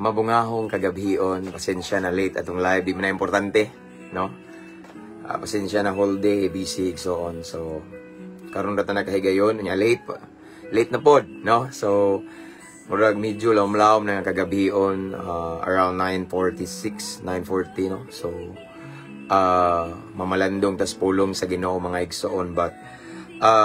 Mabungahong kagabhion, pasensya na late atong live, di man na importante, no? Pasensya na whole day, busy, so on. So, karon ra ta nakahigayon, nya late pa. Late na pod, no? So, murag medyo lawom-lawom na nga kagabhion, around 9:46, 9:40, no? So, mamalandong tas pulong sa Ginoo, mga igsoon, but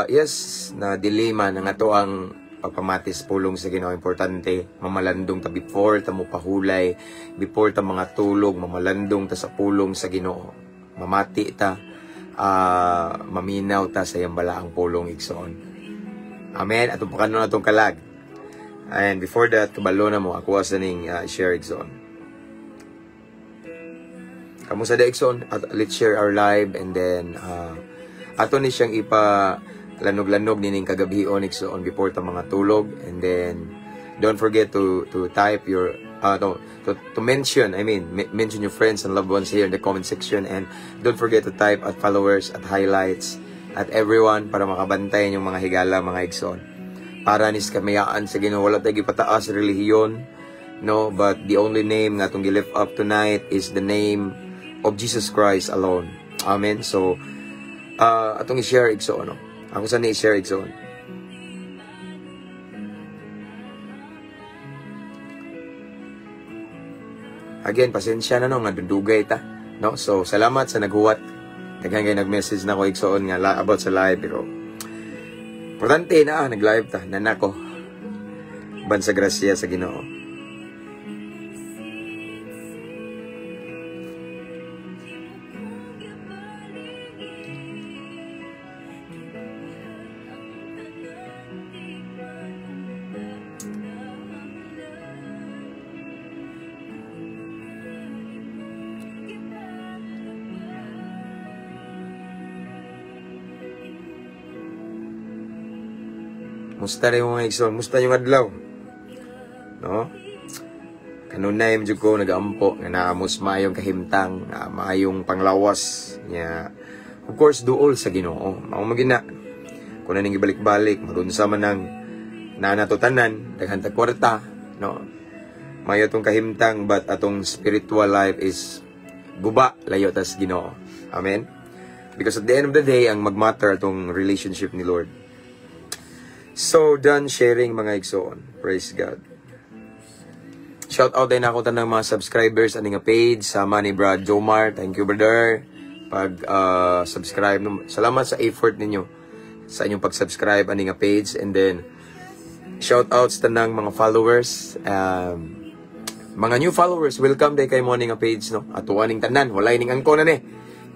yes, na delay man ang ato ang pagpamatis pulong sa Ginoo. Importante mamalandong ta before ta mo pahulay, before ta mga tulog, mamalandong ta sa pulong sa Ginoo, mamati ta, maminaw ta sa iyang balaang pulong, igsoon. Amen. Atong pakanon atong kalag, and before that, kabalo na mo ako sa ning share, igsoon. Kamusta da, igsoon? At let's share our live and then ato ni siyang ipa lanog-lanog nining kagabhion, igsoon, before ta mga tulog. And then don't forget to type your no, to mention, I mean, mention your friends and loved ones here in the comment section, and don't forget to type at followers, at highlights, at everyone, para makabantay yung mga higala, mga igsoon, para nis kamayaan sa Ginoo. Wala tayo gipataas relihiyon, no, but the only name nga atong gi-lift up tonight is the name of Jesus Christ alone. Amen. So atong i-share, igsoon, no? Ako sa ni i-share, igsoon. Again, pasensya na, no, nga dudugay ta, no? So salamat sa naghuwat. Daghan kay nag-message na ko, igsoon, nga about sa live, pero importante na nag-live ta nanako ban sa grasya sa Ginoo. Musta rin mga igsoon? Musta yung adlaw? No? Kanunay medyo ko nagaampo nga naamos maayong kahimtang, maayong panglawas nya. Of course, duol sa Ginoo. Mao man gina. Kung naning ibalik-balik, marunsa man ang nanato tanan, daghan tag kwarta, no? Mayo tong kahimtang, but atong spiritual life is guba layo tas Ginoo. Amen. Because at the end of the day, ang magmatter atong relationship ni Lord. So, done sharing, mga igsoon. Praise God. Shout out din ako tanang mga subscribers ani nga page sama ni Brad Jomar. Thank you, brother. Pag subscribe, salamat sa effort ninyo sa inyong pag-subscribe ani nga page, and then shout outs tanang mga followers, mga new followers, welcome day kay mo ani nga page, no. Ato aning tanan, walay ning angko na ni.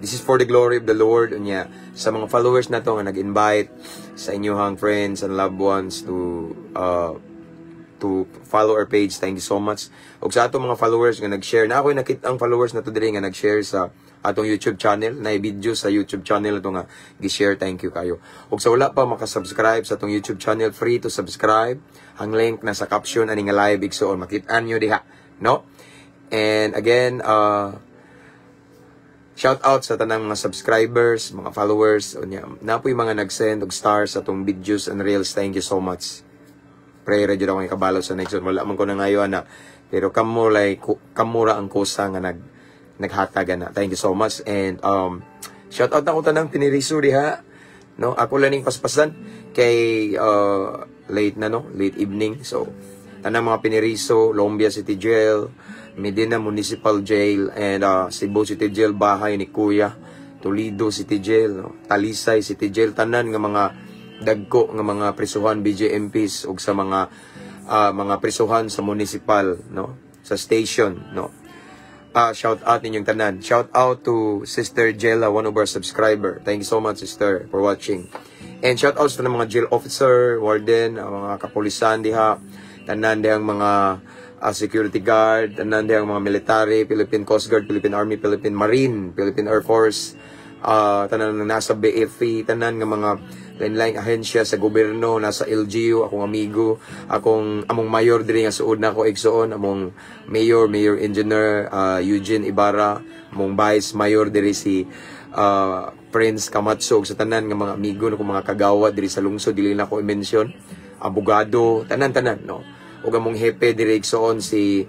This is for the glory of the Lord. Unya, sa mga followers na to nga nag-invite sa inyong friends and loved ones to follow our page, thank you so much. Ug sa atong mga followers nga nag-share, na ako'y nakita ang followers na to diri nga nag-share sa atong YouTube channel, na video sa YouTube channel ato nga gi-share, thank you kayo. Ug sa wala pa makasubscribe sa atong YouTube channel, free to subscribe. Ang link nasa caption ani nga live, igsoon, makit-an nyo diha, no? And again, shout out sa tanang mga subscribers, mga followers, unya, napoy mga nag-send og stars sa atong videos and reels. Thank you so much. Pray ra jud ako kabalo sa next one. Wala man ko na ngayon na, pero kamo like kamura ang kusa nga naghatag na. Thank you so much, and shout out ako tanang piniriso diha, no? Ako lang ning paspasan kay late na, no, late evening. So tanang mga piniriso, Lombia City Jail, Medina Municipal Jail, and Cebu City Jail, bahay ni Kuya, Toledo City Jail, no? Talisay City Jail, tanan nga mga dagko nga mga prisuhan, BJMPs, ug sa mga mga prisuhan sa municipal, no, sa station, no. Shout out ninyong tanan. Shout out to Sister Jella, one of our subscriber. Thank you so much, sister, for watching. And shout out sa mga jail officer, warden, mga kapulisan diha, tanan dihang mga security guard, tanan dihang mga military, Philippine Coast Guard, Philippine Army, Philippine Marine, Philippine Air Force, tanan nga nasa BFE, tanan nga mga lain-laing ahensya sa gobyerno, nasa LGU, akong amigo, akong among mayor diri nga suod na ako, igsoon, among mayor, Mayor Engineer Eugene Ibarra, among vice mayor diri si Prince Camacho, ug sa tanan nga mga amigo na mga kagawa diri sa lungsod, dili na ko i-mention, abogado, tanan-tanan, no. Ug among hepe diri, igsoon, si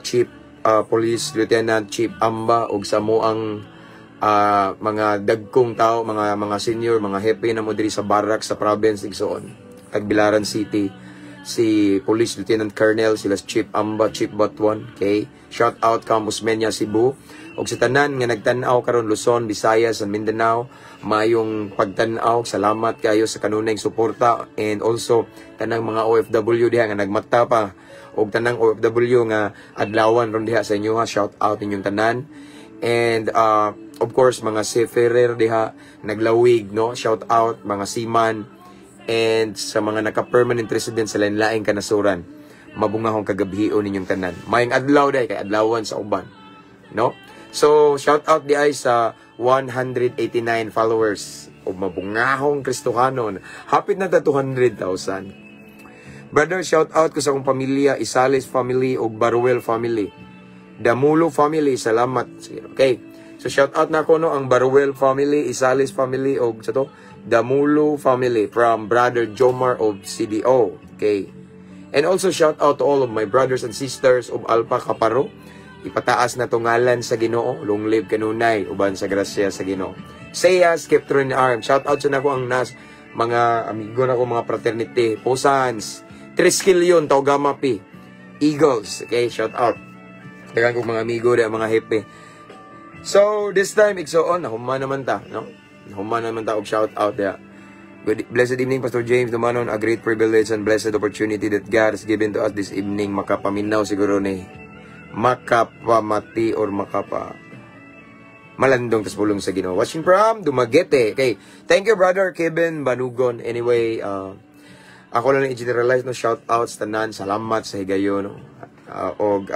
Chief Police Lieutenant Chief Amba, ug sa moang mga dagkong tao, mga senior, mga hepe na mo diri sa barracks sa province, igsoon, Tagbilaran City, si Police Lieutenant Colonel, sila Chief Amba, Chief Batuan. Okay, shout out Camp Osmeña Cebu ug sa tanan nga nagtan-aw karon, Luzon, Visayas and Mindanao, mayong pagtan-aw. Salamat kayo sa kanunay suporta and also tanang mga OFW diha nga nagmata pa og tanang OFW nga adlawan ron diha sa inyo ha. Shout out inyong tanan. And of course, mga seafarer diha naglawig, no, shout out mga seaman and sa mga naka-permanent resident sa lain-laing kanasuran. Mabungahong kagabhion ninyong tanan. Maayong adlaw day kay adlawan sa uban, no? So shout out di ay sa 189 followers o mabungahong Kristohanon. Hapit na ta 200,000. Brother, shout out ko sa akong pamilya, Isales family ug Baruel family. Damulo family, salamat. Sige, okay. So shout out na ko, no, ang Baruel family, Isales family ug sa to Damulo family from Brother Jomar of CDO. Okay. And also shout out to all of my brothers and sisters of Alpha Kaparo. Ipataas na ngalan sa Ginoo, long live kanunay uban sa grasya sa Ginoo. Sayas kept in arm. Shout out sa nako ang nas mga amigo nako, mga fraternity, Posans, Triskelion, Tau Gamma Pi, Eagles. Okay, shout out. Dagan kong mga amigo di mga hepe. So, this time, igsoon, nahuman naman ta, no? Nahuman naman ta og shout out ya. Good, blessed evening, Pastor James Dumanon. A great privilege and blessed opportunity that God has given to us this evening. Makapaminaw siguro ni. Makapamati or makapa malandong tas pulong sa Ginoo. Watching from Dumaguete. Okay. Thank you, Brother Kevin Banugon. Anyway, ako lang i-generalize, no, shout outs tanan. Salamat sa higayon, no. Og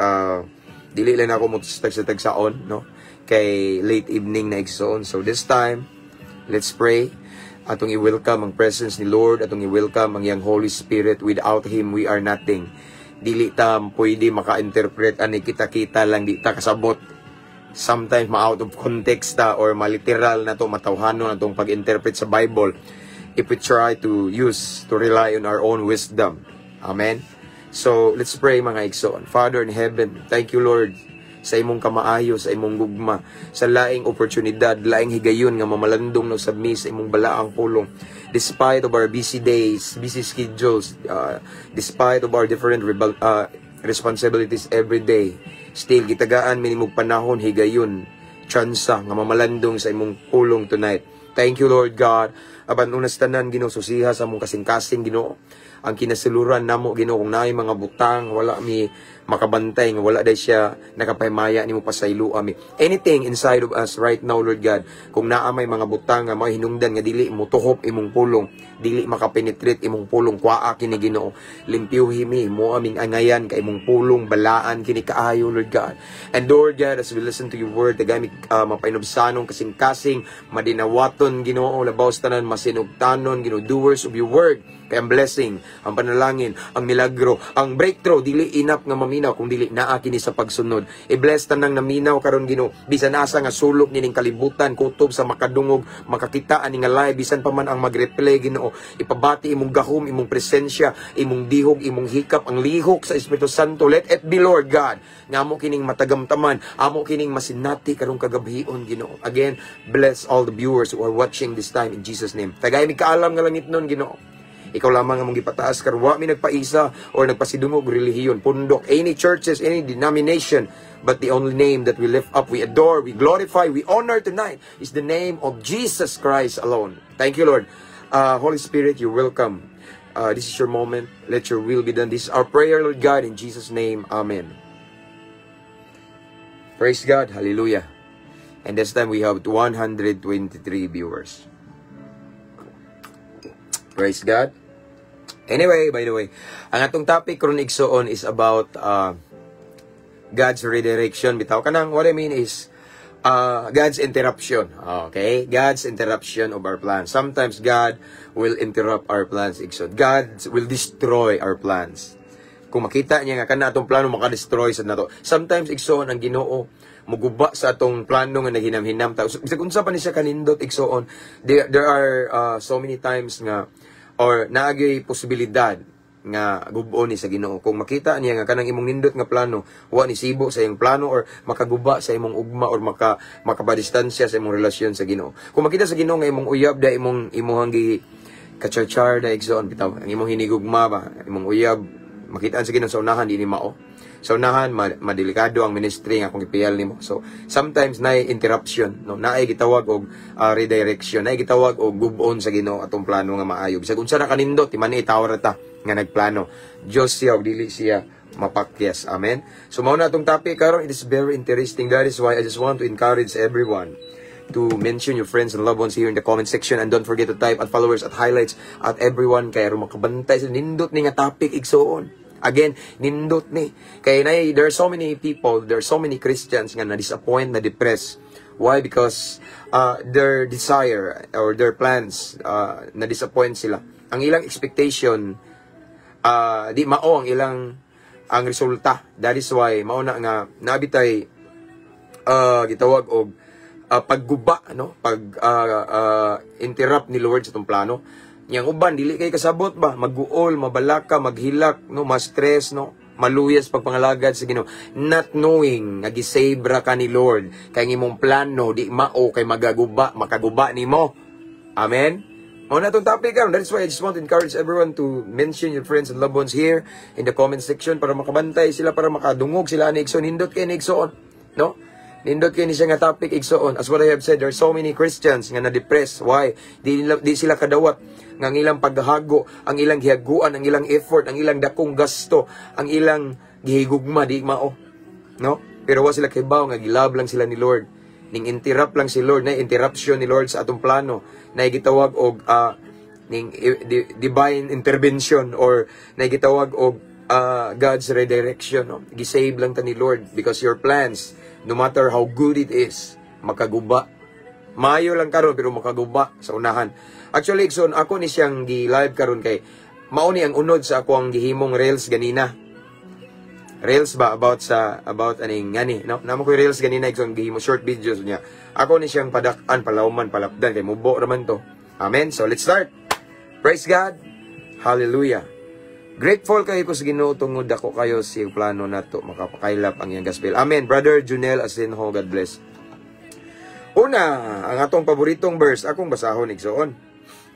dili lang ako mo sa tagsaon, no, kay late evening na, igsoon. So this time, let's pray. Atong i-welcome ang presence ni Lord, atong i-welcome ang iyang Holy Spirit. Without Him, we are nothing. Dili ta pwede maka-interpret ani, kita-kita lang, di ta kasabot. Sometimes ma-out of context ta or ma-literal na to, matawhanon na tong pag-interpret sa Bible if we try to use, to rely on our own wisdom. Amen? So, let's pray, mga igsoon. Father in heaven, thank you, Lord, sa imong kamaayo, sa imong gugma, sa laing oportunidad, laing higayon nga mamalandong no sab mi sa imong balaang pulong. Despite of our busy days, busy schedules, despite of our different responsibilities every day, still gitagaan mi nimog panahon, higayon, tsansa nga mamalandong sa imong pulong tonight. Thank you, Lord God. Apan unas tanan, Ginoo, susiha sa among kasing-kasing, Ginoo. Ang kinasuluran namo, Ginoo, kung naay mga butang wala mi makabantay nga wala day siya nakapahimaya nimo, pasayloa mi. Anything inside of us right now, Lord God, kung naa may mga butang nga mga hinungdan nga dili mo tuhop imong pulong, dili makapenetrate imong pulong, kuaa kini, Ginoo. Limpyuhi mi mo aming angayan kay imong pulong balaan kini kaayo, Lord God. And Lord God, as we listen to your word, tagami mapainubsanong kasing-kasing, madinawaton, Ginoo, labaw sa tanan masinugtanon, Ginoo, doers of your word. Kay ang blessing, ang panalangin, ang milagro, ang breakthrough, dili enough nga maminaw kung dili naa kini sa pagsunod. I-bless tanang naminaw karon, Ginoo, bisan asa nga sulok nining kalibutan, kutob sa makadungog, makakita ani nga live, bisan pa man ang mag-replay, Ginoo. Ipabati imong gahom, imong presensya, imong dihog, imong hikap, ang lihok sa Espiritu Santo. Let it be, Lord God, nga amo kining matagamtaman, amo kining masinati karong kagabhion, Ginoo. Again, bless all the viewers who are watching this time in Jesus' name. Tagay mi kaalam nga langit nun, Ginoo. Ikaw lamang ang among gipataas karon. Wa mi nagpaisa or nagpasidungog relihiyon, pundok, any churches, any denomination. But the only name that we lift up, we adore, we glorify, we honor tonight is the name of Jesus Christ alone. Thank you, Lord. Holy Spirit, you're welcome. This is your moment. Let your will be done. This is our prayer, Lord God, in Jesus' name. Amen. Praise God. Hallelujah. And this time we have 123 viewers. Praise God. Anyway, by the way, ang atong topic karon, igsoon, is about God's redirection. Bitaw kanang what I mean is God's interruption. Okay? God's interruption of our plans. Sometimes God will interrupt our plans, igsoon. God will destroy our plans. Kung makita niya nga kana atong plano maka-destroy sa nato. Sometimes, igsoon, ang Ginoo muguba sa atong plano nga naghinam-hinam ta. Bisag unsa pa ni siya kanindot, igsoon, there are so many times nga or naagay posibilidad Nga gub-on ni sa Ginoo. Kung makita niya nga kanang imong nindot nga plano wa ni sibo sa iyang plano or makaguba sa imong ugma or makapadistansya sa imong relasyon sa Ginoo. Kung makita sa Ginoo nga imong uyab da imong imuhang gi kacharchar da, igsoon, bitaw ang imong hinigugma ba, imong uyab, makita sa Ginoo sa unahan di ni mao. Sa unahan madelikado ang ministry nga kung ipiyal nimo. So sometimes naay interruption, no, naay gitawag og redirection, naay gitawag og gub-on sa Ginoo atong plano nga maayo. Bisag unsa na kanindot, timani tawo ra ta nga nagplano. Dios siya ug dili siya mapakyas. Amen. So mao na atong topic karon. It is very interesting. That is why I just want to encourage everyone to mention your friends and loved ones here in the comment section and don't forget to type @followers, @highlights, @everyone kay aron makabantay sa nindot ni nga topic, igsoon. Again, nindot ni. Kay na there are so many people, there are so many Christians nga na disappoint, na depress. Why? Because their desire or their plans, na disappoint sila. Ang ilang expectation, di mao ang ilang ang resulta. That is why mao na nga nabitay gitawag og pagguba, no, pag interrupt ni Lord sa itong plano. Yang uban dili kay kasabot ba, maguol, mabalaka, maghilak, no, ma-stress, no, maluyas pagpangalagad sa Ginoo, not knowing nga gi-save ra ka ni Lord kay ang imong plano di mao kay magaguba, makaguba nimo. Amen. Mao na itong topic karon. That is why I just want to encourage everyone to mention your friends and loved ones here in the comment section para makabantay sila, para makadungog sila ni, igsoon. Nindot kay ni, igsoon. No? Nindot kay ni siya nga topic, igsoon. As what I have said, there are so many Christians nga na-depress. Why? Di sila kadawat nga ang ilang paghago, ang ilang gihaguan, ang ilang effort, ang ilang dakong gasto, ang ilang gihigugma, di mao. No? Pero wa sila kibaw nga gilove lang sila ni Lord. Ning interrupt lang si Lord, na interruption ni Lord sa atong plano, na gitawag og ning divine intervention or na gitawag og God's redirection, no? Gisave lang ta ni Lord because your plans, no matter how good it is, makaguba. Maayo lang karon pero makaguba sa unahan. Actually, igsoon, ako ni siyang gi-live karon kay mao ni ang unod sa ako ang gihimong reels ganina. Reels ba about aning ngani, no? Namo ko reels ganina, igsoon, gihimo short videos niya. Ako ni siyang padak-an, palawman, palapdan kay mubo raman to. Amen. So let's start. Praise God. Hallelujah. Grateful kayo ko sa Ginoo tungod ako kayo sa plano nato makapakaylap ang iyang gospel. Amen. Brother Junel Asenjo, God bless. Una, ang atong paboritong verse, akong basahon, igsoon.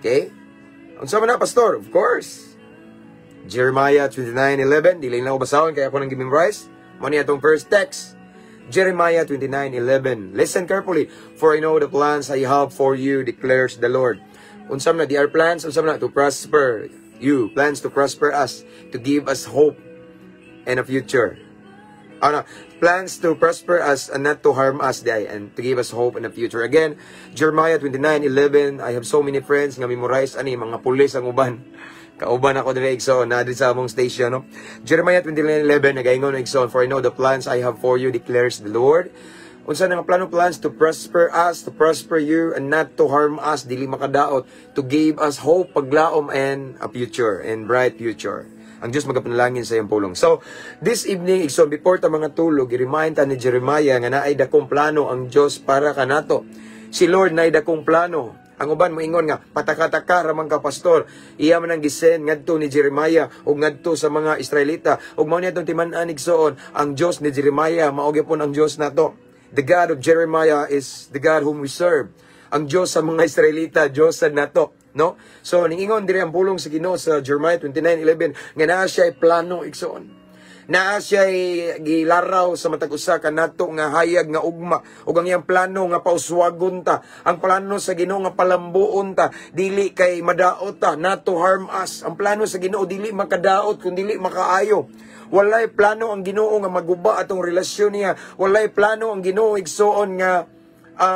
Okay? Unsa man na, Pastor? Of course. Jeremiah 29:11, dili na ako basahon kaya ako nang gi-memorize. Mo ni atong first text. Jeremiah 29:11. Listen carefully, "For I know the plans I have for you, declares the Lord." Unsa man na, the are plans, unsa man na, to prosper you, plans to prosper us, to give us hope and a future. Ano, plans to prosper us and not to harm us diay and to give us hope in the future. Again, Jeremiah 29:11. I have so many friends nga memorize ani, mga pulis ang uban. Kauban ako diri, igsoon, na diri sa among station, no. Jeremiah 29:11 nagaingon, igsoon, "For I know the plans I have for you, declares the Lord." Unsa na nga plano? Plans to prosper us, to prosper you and not to harm us, dili makadaot, to give us hope, paglaom and a future and bright future. Ang Diyos magapanalangin sa iyang pulong. So, this evening, igsoon, before ta mga tulog, i-remind ta ni Jeremiah nga naay dakong plano ang Diyos para kanato. Si Lord naay dakong plano. Ang uban moingon nga patakataka ra man ka, Pastor. Iya man ang gisend ngadto ni Jeremiah ug ngadto sa mga Israelita. Ug mao ni atong timan-an, igsoon, ang Dios ni Jeremiah mao gyapon ang Dios nato. The God of Jeremiah is the God whom we serve. Ang Dios sa mga Israelita, Dios sa nato, no? So ningingon diri ang pulong sa Ginoo sa Jeremiah 29:11 nga naa siya plano, igsoon. Naa siya gilaraw sa matag usa kanato nga hayag nga ugma ug ang iyang plano nga pauswagon ta. Ang plano sa Ginoo nga palambuon ta, dili kay madaot ta, not to harm us. Ang plano sa Ginoo dili makadaot kun dili makaayo. Walay plano ang Ginoo nga maguba atong relasyon niya. Walay plano ang Ginoo, igsoon, nga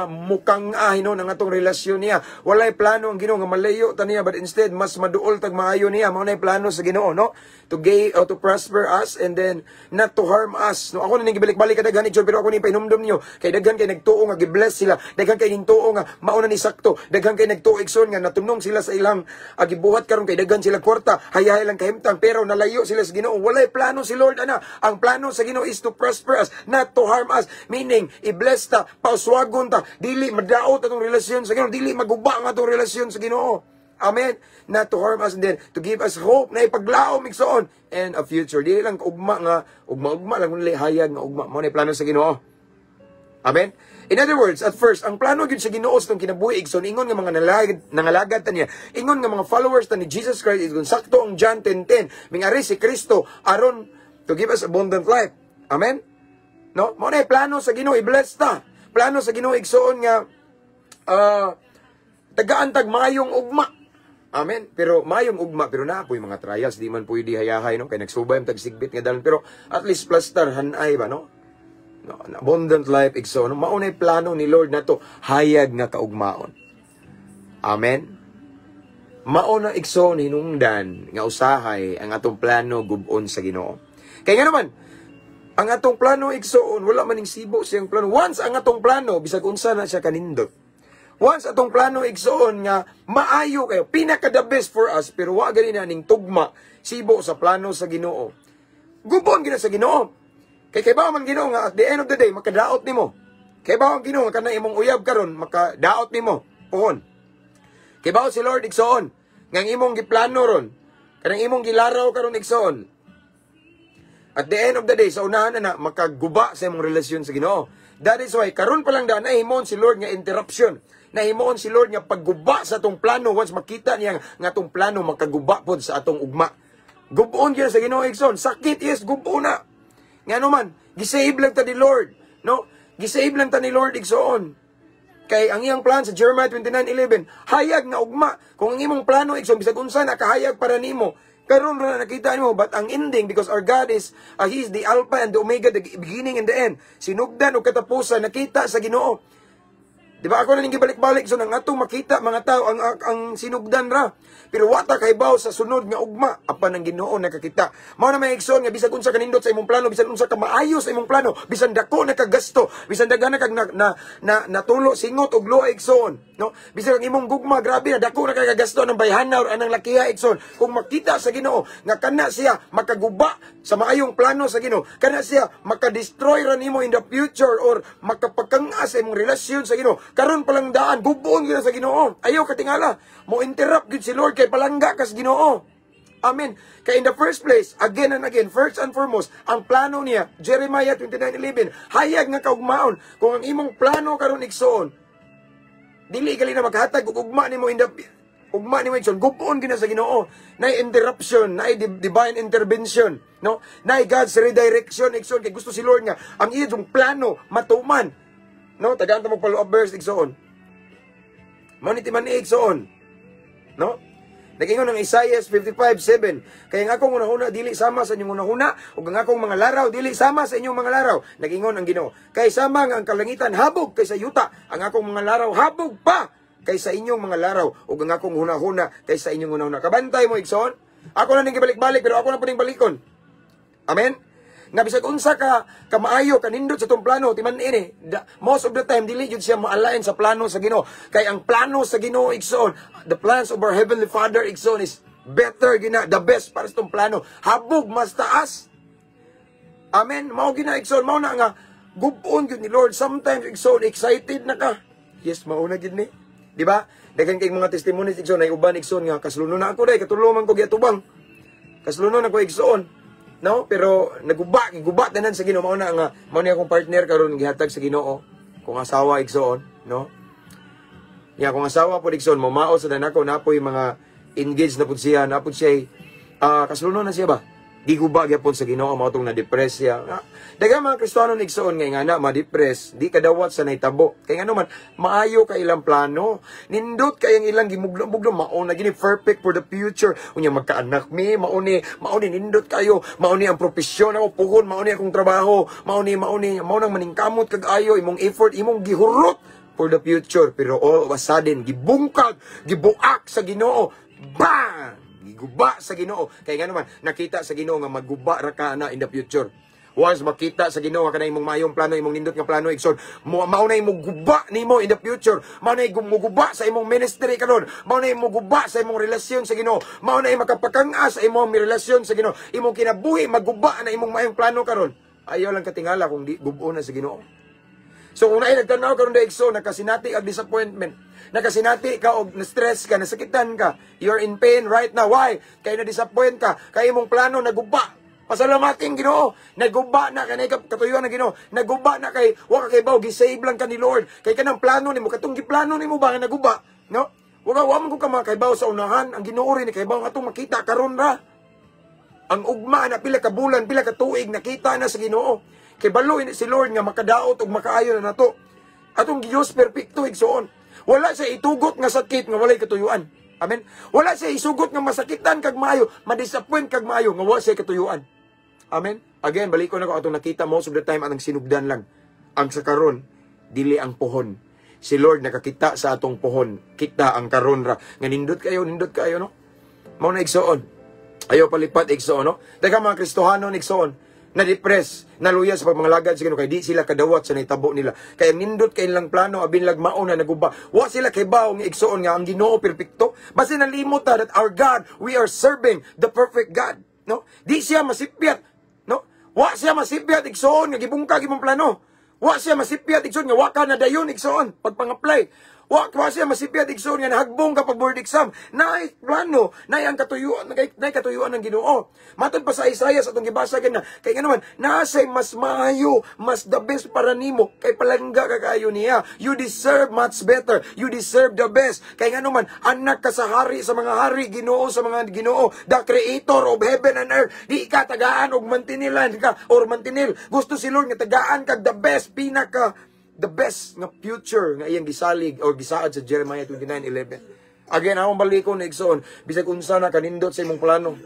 mukang hinon ang atong relasyon niya. Walay plano ang Ginoo nga malayo ta niya, but instead mas maduol tag maayo niya. Mao na plano sa Ginoo, no? To gay or to prosper us and then not to harm us. No, ako na ning gibalik-balik kadaghan, igsoon, pero ako ni pahinumdom niyo kay daghan kay nagtuo nga gi-bless sila. Daghan kay nagtuo nga mao na ni sakto. Daghan kay nagtuo, igsoon, nga natunong sila sa ilang gibuhat karon kay daghan sila kwarta, hayahay lang kahimtang, pero nalayo sila sa Ginoo. Walay plano si Lord ana. Ang plano sa Ginoo is to prosper us, not to harm us. Meaning, i-bless ta, pauswagon ta, dili madaot atong relasyon sa Ginoo, dili maguba ang atong relasyon sa Ginoo. Amen. Not to harm us and then to give us hope na ipaglaom, igsoon, and a future. Dili lang ugma nga ugma-ugma lang kundi hayag nga ugma. Mao na plano sa Ginoo. Amen. In other words, at first, ang plano gyud sa Ginoo sa kinabuhi, igsoon, ingon nga mga nangalagad ta niya, ingon nga mga followers ta ni Jesus Christ, is kung sakto ang John 10:10, mingari si Kristo aron to give us abundant life. Amen. No? Mao na plano sa Ginoo, i-bless ta. Plano sa Ginoo, igsoon, nga tagaan tag maayong ugma. Amen. Pero mayong ugma pero naa poy mga trials, di man pwede hayahay, no, kay nagsubay ang tagsigbit nga dalan, pero at least plaster hanay ba, no? No, abundant life, igsoon. No? Mao nay plano ni Lord nato, hayag nga kaugmaon. Amen. Mao na, igsoon, hinungdan nga usahay ang atong plano gub-on sa Ginoo. Kay nga naman, ang atong plano, igsoon, wala man ning sibo siyang plano. Once ang atong plano, bisag unsa na siya kanindot. Once atong plano, igsoon, nga maayo kayo, pinaka the best for us, pero wa gani na ning tugma sibo sa plano sa Ginoo. Gub-on gyud sa Ginoo. Kay kay man Ginoo nga at the end of the day makadaot nimo. Kay ba ang Ginoo nga kanang imong uyab karon makadaot nimo puhon. Kay ba si Lord, igsoon, nga ang imong giplano ron, kanang imong gilaraw karon, igsoon, at the end of the day, sa unahan na makaguba sa imong relasyon sa Ginoo. That is why karon pa lang daan nahimon si Lord nga interruption. Nahimon si Lord nga pagguba sa atong plano once makita niya nga atong plano makaguba pod sa atong ugma. Gub-on gyud sa Ginoo, igsoon. Sakit is gub-on na. Ngano man, gisave lang ta ni Lord, no? Gisave lang ta ni Lord, igsoon. Kay ang iyang plan sa Jeremiah 29:11, hayag nga ugma. Kung ang imong plano, igsoon, bisag unsa na kahayag para nimo, karon ra na nakita nimo, but ang ending, because our God is He is the Alpha and the Omega, the beginning and the end. Sinugdan ug katapusan nakita sa Ginoo. Di ba ako na ning gibalik-balik, so nang atong makita mga tao ang sinugdan ra. Pero wa ta kahibaw sa sunod nga ugma apan ang Ginoo nakakita. Mao na may, igsoon, nga bisag unsa kanindot sa imong plano, bisan unsa ka maayo sa imong plano, bisan dako na kagasto, bisan daghan na kag na natulo singot og luha, igsoon, no? Bisan ang imong gugma grabe na dako na kag gasto ng bayhana or anang lakiha, igsoon. Kung makita sa Ginoo nga kana siya makaguba sa maayong plano sa Ginoo, kana siya maka-destroy ra nimo in the future or makapakanga sa imong relasyon sa Ginoo, karon pa lang daan, gub-on gyud sa Ginoo. Ayaw katingala. Mo interrupt gyud si Lord kay palangga kas Ginoo. Amen. Kay in the first place, again and again, first and foremost, ang plano niya, Jeremiah 29:11, hayag nga kaugmaon. Kung ang imong plano karon, igsoon, dili gali na maghatag og ugma nimo in the ugma nimo, igsoon, gub-on gyud na sa Ginoo. Nay interruption, nay divine intervention, no? Nay God's redirection, igsoon, kay gusto si Lord nga ang iyong plano matuman. No, tagaan ta mo follow up verse, igsoon. Mao ni timan igsoon. No? Nag-ingon ang Isaiah 55:7, "Kay ang akong hunahuna dili sama sa inyong hunahuna ug ang akong mga laraw dili sama sa inyong mga laraw," nag-ingon ang Ginoo. "Kay sama nga ang kalangitan habog kaysa yuta, ang akong mga laraw habog pa kaysa inyong mga laraw ug ang akong hunahuna kaysa inyong hunahuna." Kabantay mo, igsoon. Ako na ning gibalik-balik pero ako na puning balikon. Amen. Nga bisag unsa ka kamaayo kanindot sa tong plano, timan ini, most of the time dili jud siya ma-align sa plano sa Ginoo. Kay ang plano sa Ginoo, igsoon, the plans of our heavenly Father, igsoon, is better gina, the best para sa tong plano. Habog mas taas. Amen. Mao gina, igsoon, mao na nga gub-on gyud ni Lord. Sometimes, igsoon, excited na ka. Yes, mao na gyud ni. Di ba? Daghan kay mga testimonies, igsoon, ay uban, igsoon, nga kasluno na ako day, katulo man ko giatubang. Kasluno na ko, igsoon. No? Pero naguba, giguba tanan sa Ginoo. Mao na nga mao ni akong partner karon, gihatag sa Ginoo. Kung asawa, igsoon, no? Ya kung asawa po, igsoon, mamao sa nako napoy mga engaged na pud siya, na pud siya kasluno na siya ba? Giguba gyapon sa Ginoo, mao tong na-depress siya. Daghan mga Kristiyano, igsoon, nga na ma-depress, di kadawat sa nahitabo. Kay ngano man, maayo kay ilang plano. Nindot kay ang ilang gimuglo-muglo, mao na gini, perfect for the future. Unya magkaanak mi, mao ni nindot kayo, mao ni ang propesyon ako puhon, mao ni akong trabaho, mao ni mao nang maningkamot kag ayo imong effort, imong gihurot for the future. Pero all of a sudden, gibungkag, gibuak sa Ginoo. Bang! Giguba sa Ginoo. Kay nga naman, nakita sa Ginoo nga maguba ra ka na in the future. Once makita sa Ginoo nga kana imong mayong plano, imong nindot nga plano, igsoon, mo mao na imong guba nimo in the future. Mao na imong muguba sa imong ministry karon. Mao na imong guba sa imong relasyon sa Ginoo. Mao na imong makapakang-as sa imong relasyon sa Ginoo. Imong kinabuhi maguba na imong mayong plano karon. Ayaw lang katingala kung di gubo na sa Ginoo. So kung naay nagtanaw karon da, igsoon, nakasinati ang disappointment. Nakasinati ka og na-stress ka, nasakitan ka. You're in pain right now. Why? Kay na-disappoint ka. Kay imong plano naguba. Pasalamatin Ginoo. Naguba na kanay katuyuan ng Ginoo. Naguba na kay wa ka kaybaw, gi-save lang ka ni Lord. Kay kanang plano nimo, katong giplano nimo ba nga naguba, no? Wa man ko ka makaybaw sa unahan, ang Ginoo rin ni kaybaw nga atong makita karon ra. Ang ugma na pila ka bulan, pila ka tuig, nakita na sa Ginoo. Kay balo ini si Lord nga makadaot ug makaayo na nato. Atong Dios perpekto, igsoon. Wala siya itugot nga sakit nga walay katuyuan. Amen. Wala siya isugot nga masakitan kag maayo, ma-disappoint kag maayo nga wa siya katuyuan. Amen. Again, balik ko na ko atong nakita most of the time ang sinugdan lang. Ang sa karon, dili ang pohon. Si Lord nakakita sa atong pohon. Kita ang karon ra. Nga nindot kayo, no? Mao na, igsoon. Ayaw palipat, igsoon, no? Teka, mga Kristohano, igsoon, na-depress, naluya sa pagmangalagad sa Ginoo kay di sila kadawat sa nahitabo nila. Kaya nindot kay ilang plano abin lag mao na naguba. Wa sila kay nga igsoon nga ang Ginoo perpekto. Basta nalimot ta that our God, we are serving the perfect God, no? Di siya masipyat, no? Wa siya masipyat, igsoon, nga gibungkag imong plano. Wa siya masipyat, igsoon, nga wa ka na dayon, igsoon, pagpang-apply. Wa siya masipyat, igsoon, nga nahagbong ka pag board exam. Naay plano, naay ang katuyuan, naay katuyuan ng Ginoo. Matod pa sa Isaiah sa atong gibasa gana, kay nga naman, nasay mas maayo, mas the best para nimo, kay palangga ka kaayo niya. You deserve much better. You deserve the best. Kay nga naman, anak ka sa hari sa mga hari, Ginoo sa mga Ginoo, the creator of heaven and earth. Di ka tagaan og mantinilan ka or mantinil. Gusto si Lord nga tagaan kag the best, pinaka the best nga future nga iyang gisalig or gisaad sa Jeremiah 29:11. Again, akong balikon na, igsoon, bisag unsa na kanindot sa imong plano,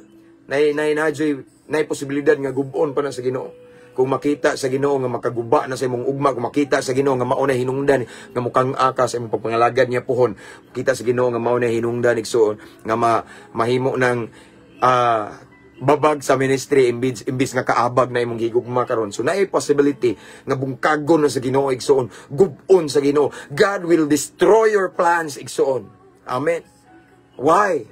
nay nay najoy nay posibilidad nga gub-on pa na sa Ginoo. Kung makita sa Ginoo nga makaguba na sa imong ugma, kung makita sa Ginoo nga mao na hinungdan nga mukang aka sa imong pagpangalagad niya pohon, kita sa Ginoo nga mao na hinungdan, igsoon, nga mahimo ng babag sa ministry imbis nga kaabag na imong gigugma karon. So naay possibility nga bungkagon na sa Ginoo, igsoon, gub-on sa Ginoo. God will destroy your plans, igsoon. Amen. Why?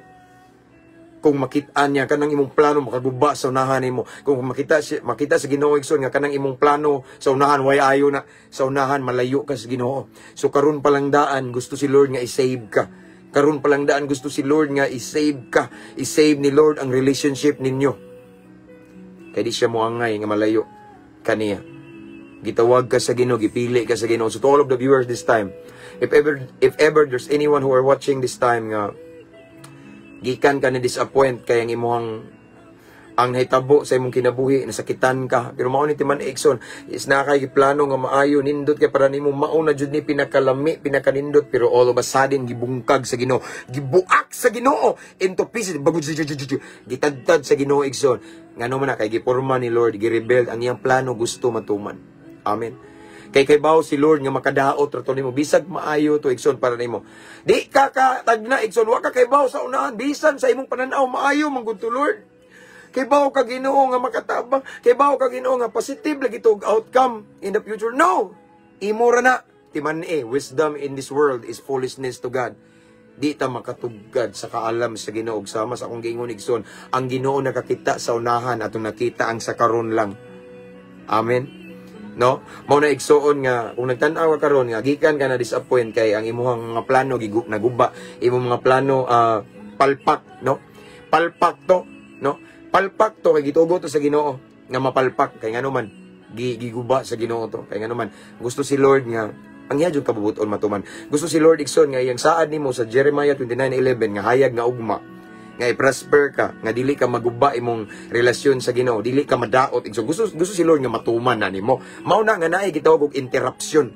Kung makita niya kanang imong plano makaguba sa unahan nimo, kung makita sa Ginoo, igsoon, nga kanang imong plano sa unahan way ayo na sa unahan, malayo ka sa Ginoo. So karon pa lang daan gusto si Lord nga i-save ka. Karon pa lang daan gusto si Lord nga i-save ka. I-save ni Lord ang relationship ninyo. Kay di siya moangay nga malayo kaniya. Gitawag ka sa Ginoo, gipili ka sa Ginoo. So to all of the viewers this time, if ever there's anyone who are watching this time nga gikan ka na disappoint kay ang imuhang ang nahitabo sa imong kinabuhi, nasakitan ka, pero mao ni timan, igsoon, is na kay plano nga maayo, nindot kay para nimo, mao na jud ni pinakalami, pinakanindot, pero all of a sudden gibungkag sa Ginoo, gibuak sa Ginoo into pieces, bagud gitadtad sa Ginoo, igsoon. Ngano man na? Kay giporma ni Lord, gi-rebuild ang iyang plano, gusto matuman. Amen. Kay baw si Lord nga makadaot ra to nimo, bisag maayo to, igsoon, para nimo. Di ka katagna, igsoon, wa ka kay baw sa unahan, bisan sa imong pananaw maayo man gud to, Lord. Kay baw ka Ginoo nga makatabang, kay baw ka Ginoo nga positive lagi to og outcome in the future. No. Imo ra na. Timan eh, wisdom in this world is foolishness to God. Di ta makatugad sa kaalam sa Ginoo. Sama sa akong giingon, igsoon, ang Ginoo nakakita sa unahan, atong nakita ang sa karon lang. Amen. No? Mao na, igsoon, nga kung nagtan-aw ka karon nga gikan ka na disappoint kay ang imuhang mga plano naguba, imong mga plano palpak, no? Palpak to, no? Palpak to kay gitugo to sa Ginoo nga mapalpak, kay ngano man giguba sa Ginoo to. Kay ngano man, gusto si Lord nga ang iya jud kabubuton matuman. Gusto si Lord, igsoon, nga iyang saad nimo sa Jeremiah 29:11 nga hayag nga ugma, nga i-prosper ka, nga dili ka maguba imong relasyon sa Ginoo, dili ka madaot. Igsoon, gusto si Lord nga matuman na nimo. Mao na nga naay gitawag og interruption.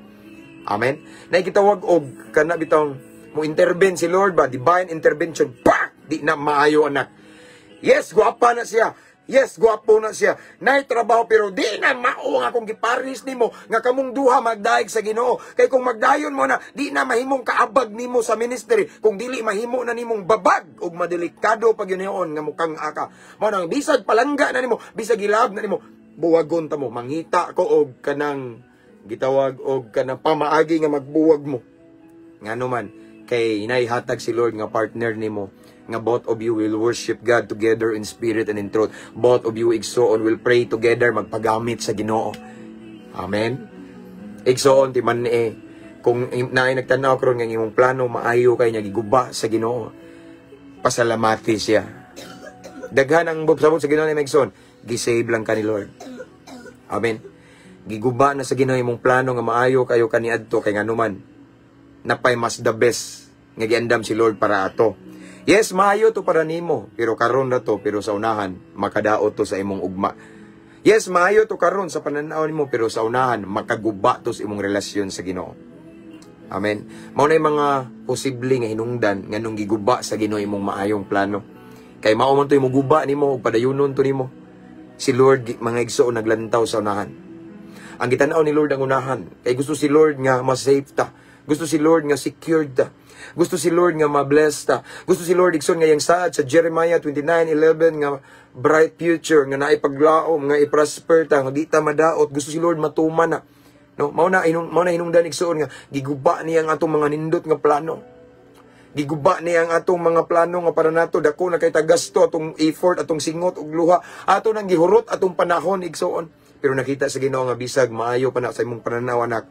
Amen. Naay gitawag og kana bitong mo intervene si Lord ba, divine intervention. Pak! Di na maayo, anak. Yes, guwapa na siya. Yes, gwapo na siya. Nay trabaho, pero di na mao nga akong giparis nimo nga kamong duha magdaig sa Ginoo. Kay kung magdayon mo na, di na mahimong kaabag nimo sa ministry. Kung dili mahimo na nimong babag ug madelikado pag yun nga mukhang aka. Mao nang bisag palangga na nimo, bisag gilab na nimo, buwagon ta mo. Mangita ko og kanang gitawag og kanang pamaagi nga magbuwag mo. Ngano man, kay inayhatag si Lord nga partner nimo nga both of you will worship God together in spirit and in truth. Both of you, igsoon, will pray together, magpagamit sa Ginoo. Amen. Igsoon, timan eh. Kung naay nagtanaw karon nga imong plano maayo kay nya giguba sa Ginoo, pasalamati siya. Daghan ang sabot sa Ginoo ni Megson, gisave lang ka ni Lord. Amen. Giguba na sa Ginoo imong plano nga maayo kayo kaniadto kay nganuman napay mas the best nga giandam si Lord para ato. Yes, maayo to para nimo, pero karon na to, pero sa unahan makadaot to sa imong ugma. Yes, maayo to karon sa pananaw nimo, pero sa unahan makaguba to sa imong relasyon sa Ginoo. Amen. Mao na mga posible nga hinungdan nganong giguba sa Ginoo imong maayong plano. Kay mao man to imong guba nimo ug padayunon to nimo. Si Lord, mga igsoon, naglantaw sa unahan. Ang gitan-aw ni Lord ang unahan. Kay gusto si Lord nga ma-safe ta. Gusto si Lord nga secured ta. Gusto si Lord nga ma-bless ta. Gusto si Lord, igsoon, nga iyang saad sa Jeremiah 29:11 nga bright future nga naay paglaom nga i-prosper ta, nga di ta madaot. Gusto si Lord matuman na. No, mao na hinungdan, igsoon, nga giguba niya ang atong mga nindot nga plano. Giguba niya ang atong mga plano nga para nato dako na kay tagasto atong effort, atong singot ug luha, ato nang gihurot atong panahon, igsoon. Pero nakita sa Ginoo nga bisag maayo pa na sa imong pananaw, anak,